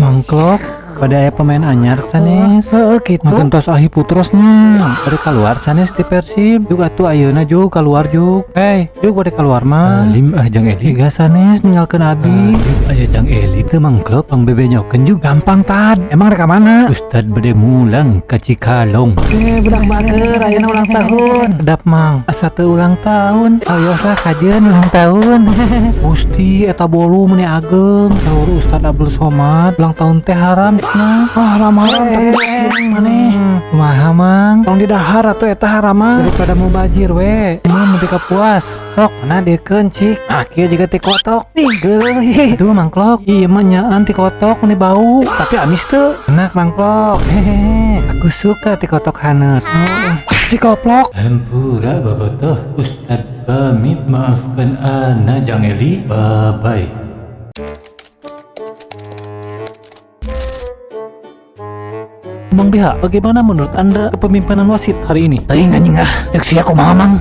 Mangklok pada aya pemain anyar sanes. Heeh, kitu. Magentos Ahi Putrosnya bade keluar sanes di Persib juga tuh, ayeuna juga keluar juga. Hey, juga bade keluar mah. Lim ah, Jang Eli gak sanes ninggalkeun abi. Aya Jang Eli teu, Mangklok? Pang bebenyokeun juga gampang tad. Emang rek ka mana? Ustad bade mulang ka Cikalong. Eh, budak bager, ayeuna ulang tahun. Kedap, Mang, asa teu ulang tahun. Ayo lah kajeun ulang tahun. Gusti, eta bolu meuni ageng. Saur Ustad Abdul Somad, ulang tahun teh haram cenah. Wah, lama-lama tapi maneh. Kumaha, Mang? Tong didahar atuh eta haram mah. Daripada mau bajir we. Mun nepi ka puas. Sok, mana diekeun cik. Ah, kieu jiga ti kotok. Ih, geuleuh. Aduh, Mangklok. Ieu mah nyaan ti kotok meuni bau. Tapi amis teu. Enak, Mangklok. Hehehe. Aku suka ti kotok haneut. Cikoplok. Hampura bobotoh, Ustad pamit, maafkan ana Jang Eli. Bye bye. Bang BH, bagaimana menurut Anda kepemimpinan wasit hari ini? Teuing anjing ah, cek sia kumaha, Mang?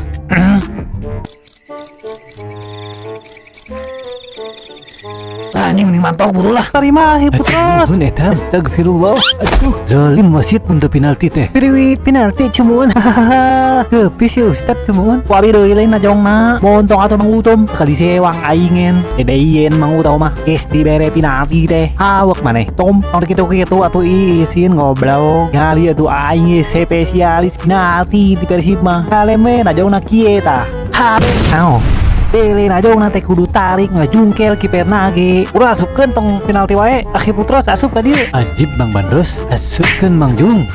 Lah, anjing mending mantok buru lah. Terima kasih Putros. Nuhun eta, astagfirullah. Aduh, zalim wasit mun teu penalti teh. Piriwit penalti cumuun. Hahaha. Kepis ya Ustad cumuun. Wabi deui lain najongna. Montong atuh Mang Utom. Kali sewang aingen. Edeien Mang Utom mah. Geus dibere penalti teh. Awak maneh Tom. Tong kitu-kitu atuh isin goblok. Ngali atuh aing spesialis penalti di Persib mah. Kaleme najongna kieu tah. Ha. Nao. Dele najongna teh kudu tarik ngajungkel kiperna ge. Ulah asupkeun tong penalti wae. Akhi Putros asup ka dieu. Ajib Bang Bandros, asupkeun Mang Jung.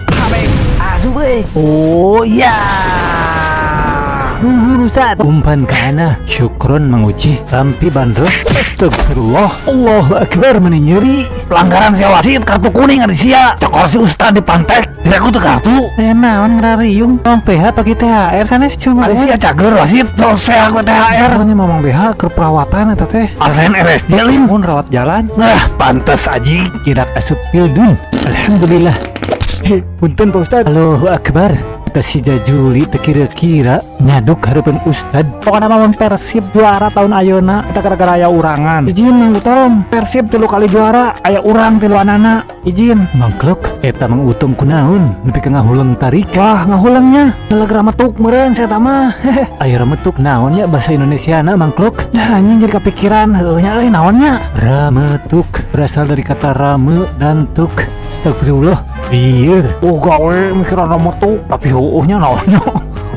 Asup euy. Oh iya. Nuhun, Ustad. Umpan ke ana, syukron Mang Uci. Rampi Bandros. Astagfirullah. Allahu Akbar, meni nyeri. Pelanggaran sia wasit, kartu kuning ada sia. Cokor si Ustad di pantek. Diraku tuh kartu. Eh, naon ngarariung? Mang PH pake THR sanes cuma. Ada sia cager wasit. Selesai aku THR. Pokoknya Mamang BH keur perawatan eta teh. Asen RSJ lim. Mun rawat jalan. Nah, pantes aji. Tidak asup pildun. Alhamdulillah. Hei, punten Pak Ustad. Allahu Akbar. Kita si Jajuli teu kira-kira nyaduk hareupeun Ustad. Pokoknya mah mun Persib juara tahun ayeuna eta gara-gara aya urangan. Izin Mang Utom, Persib 3 kali juara, aya urang tiluanana. Izin. Mangklok, eta Mang Utom kunaon nepi ka ngahuleng tarik. Wah, ngahulengnya. Deleg rametuk meureun saya mah. Aya rametuk naon nya bahasa Indonesia na, Mangklok? Nah, anjing jadi kepikiran heueuh nya euy naon nya. Rametuk berasal dari kata rame dan tuk. Astagfirullah. Lieur. Oh, gawe mikiran rametuk, tapi heueuh nya naon nya.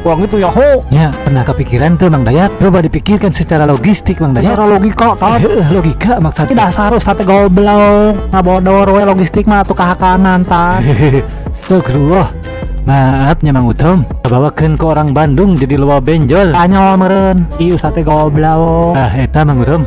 Urang itu ya ho. Ya, pernah kepikiran tuh, Mang Dayat? Coba dipikirkan secara logistik, Mang Dayat. Secara logika, tad. Heeh, logika maksudnya. Dasar Ustad teh goblok. Ngabodor we logistik mah atuh kahakanan tad. Astagfirullah. Maaf nya Mang Utom, bawakeun ke orang Bandung jadi loba benjol. Anyol meureun. Ih, Ustad teh goblok. Ah, eta Mang Utom.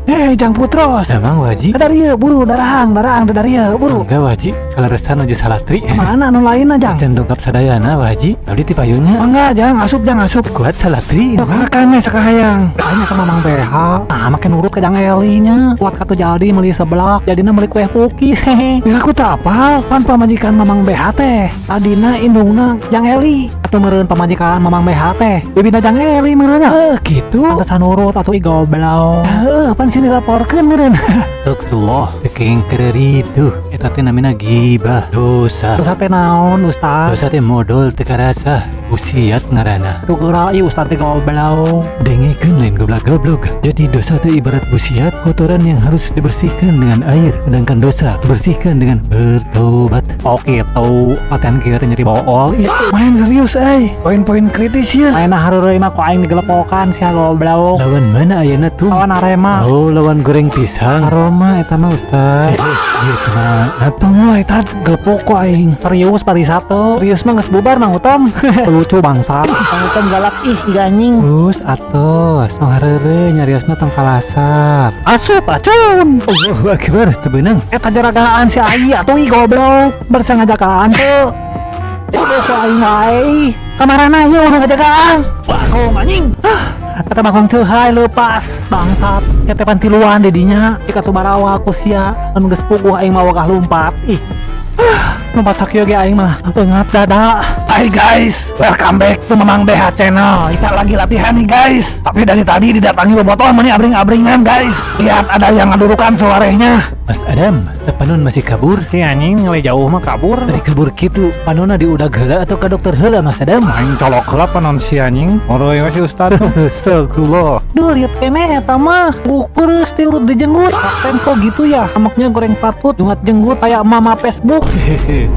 Eh, Jang Putros. Emang wajib? Dari ieu buru darahang, darahang dari ieu buru. Enggak wajib. Kalau resan aja salatri. Mana anu lain Jang? Dan dongkap sadayana wajib. Abdi ti payunnya. Mangga Jang, asup Jang, asup. Kuat salatri. Makan we sakahayang. Aing ka Mamang BH. Nah, make nurut ke Jang Eli nya. Kuat kata jadi meuli seblak, jadina meuli kue pukis hehe. Biar aku tak apal, pan pamajikan Mamang BH teh. Tadina indungna Jang Eli atau meureun pamajikan Mamang BH teh. Bibina Jang Eli meureun nya. Eh, gitu. Pantesan nurut atuh ih goblok. Heuh, pan sini laporkeun meureun. Astagfirullah. Keng itu. Eta teh namina gibah. Dosa. Dosa teh naon, Ustaz? Dosa teh modol teu karasa. Usiat ngaranna. Tuh geura ieu Ustaz teh goblok. Dengekeun lain goblok-goblok. Jadi dosa teh ibarat busiat, kotoran yang harus dibersihkan dengan air. Sedangkan dosa bersihkan dengan bertobat. Oh gitu, latihan kieu teh nyeri bool. Ih, main serius euy. Poin-poin kritis ya. Mainna hareureuy mah ku aing digelepokan sia goblok. Lawan mana ayeuna tuh? Lawan Arema. Oh, lawan goreng pisang. Aroma eta mah Ustaz. Ieu mah Tong mulai tad gelepok ku aing. Serius parisatu. Serius mah geus bubar Mang Utom. Lucu bangsa. Mang Utom galak ih anjing. Terus atos, tong hareureuy nyariosna tong kalasar. Asup acun. Allahu Akbar, teu beunang. Eta jaragaan si ai atuh ih goblok. Bersa ngajagaan teu. Aduh ku aing wae. Kamarana ieu urang ngajagaan. Bagong anjing. Kata bagong ceuhai lepas bangsat. Ya teh pan tiluan di dinya. Ika tu barawa ku sia. Anu geus puguh aing mah wagah lumpat. Ih. Nu kieu ge aing mah eungap dada. Hai guys, welcome back to Mamang BH Channel. Kita lagi latihan nih, guys. Tapi dari tadi didatangi bobotoh meni abring-abringan, guys. Lihat, ada yang ngadurukan suaranya. Mas Adam, panon masih kabur. Si anjing ngewe jauh mah kabur. Tadi kabur gitu, panona diudag heula atau ke dokter heula, Mas Adam? Aing colok heula panon si anjing. Oroy we si ustad. Astagfirullah. Duh, lihat keneh eta mah. Ukur tiurut di jenggut. Kapten kok gitu ya? Amaknya goreng patut, jungat jenggut kayak mama Facebook.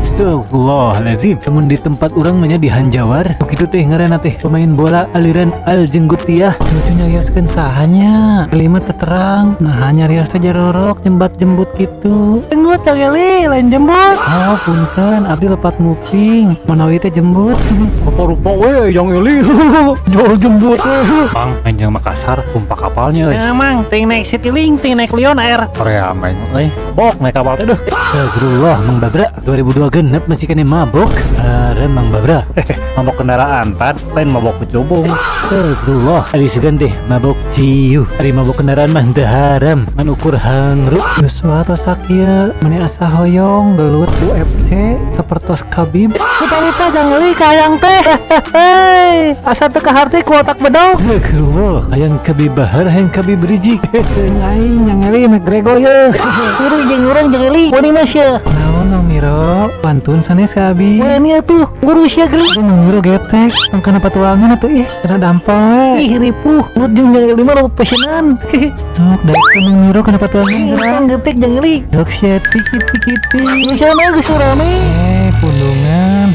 Astagfirullahaladzim. Namun di tempat urang mah nya di Hanjawar, begitu teh ngaranna teh pemain bola aliran Al Jenggutiah. Lucu nyarioskeun sahanya. Kelima terang. Nah, nyarios teh jarorok jembat jembut gitu. Jenggut kali lain jembut. Oh, punten, abdi lepat nguping. Manawi teh jembut. Rupa-rupa we yang eli. Jual jembut we. Bang, anjing Makassar tumpak kapalnya euy. Emang ting naik Citylink, ting naik Lion Air. Korea main euy. Bok naik kapal teh duh. Astagfirullah, Mang Babra. 2002 genep masih kena mabok. Are Mang Babra. Mabok kendaraan, tad lain mabok kecubung. Astagfirullah. Ari sugan teh mabok ciu. Ari mabok kendaraan mah henteu haram. Ngan ukur hangrup. Geus wae sakieu meni asa hoyong gelut UFC sapertos Khabib. Lupa-lupa jangan li kayang teh. Hei, asa teu kaharti ku otak bedog. Astagfirullah. Hayang Khabib Bahar, hayang Khabib Rizieq. Aing yang eli McGregor ye. Turu jeung urang jeung eli. Wani mah sia. Naon, Mang Miro? Pantun sanes ka abi. Wani atuh, guru sia geli. Aduh, Mang Miro getek. Tong kana patuangan atuh ih, kena dampal we. Ih, ripuh. Ngut jeung jeung eli mah loba pesenan. Sok daek teh Mang Miro kana patuangan Ih, geura. urang getik jeung eli. Dok sia tiki tiki ti. Geus rame, geus rame. Eh, pundungan.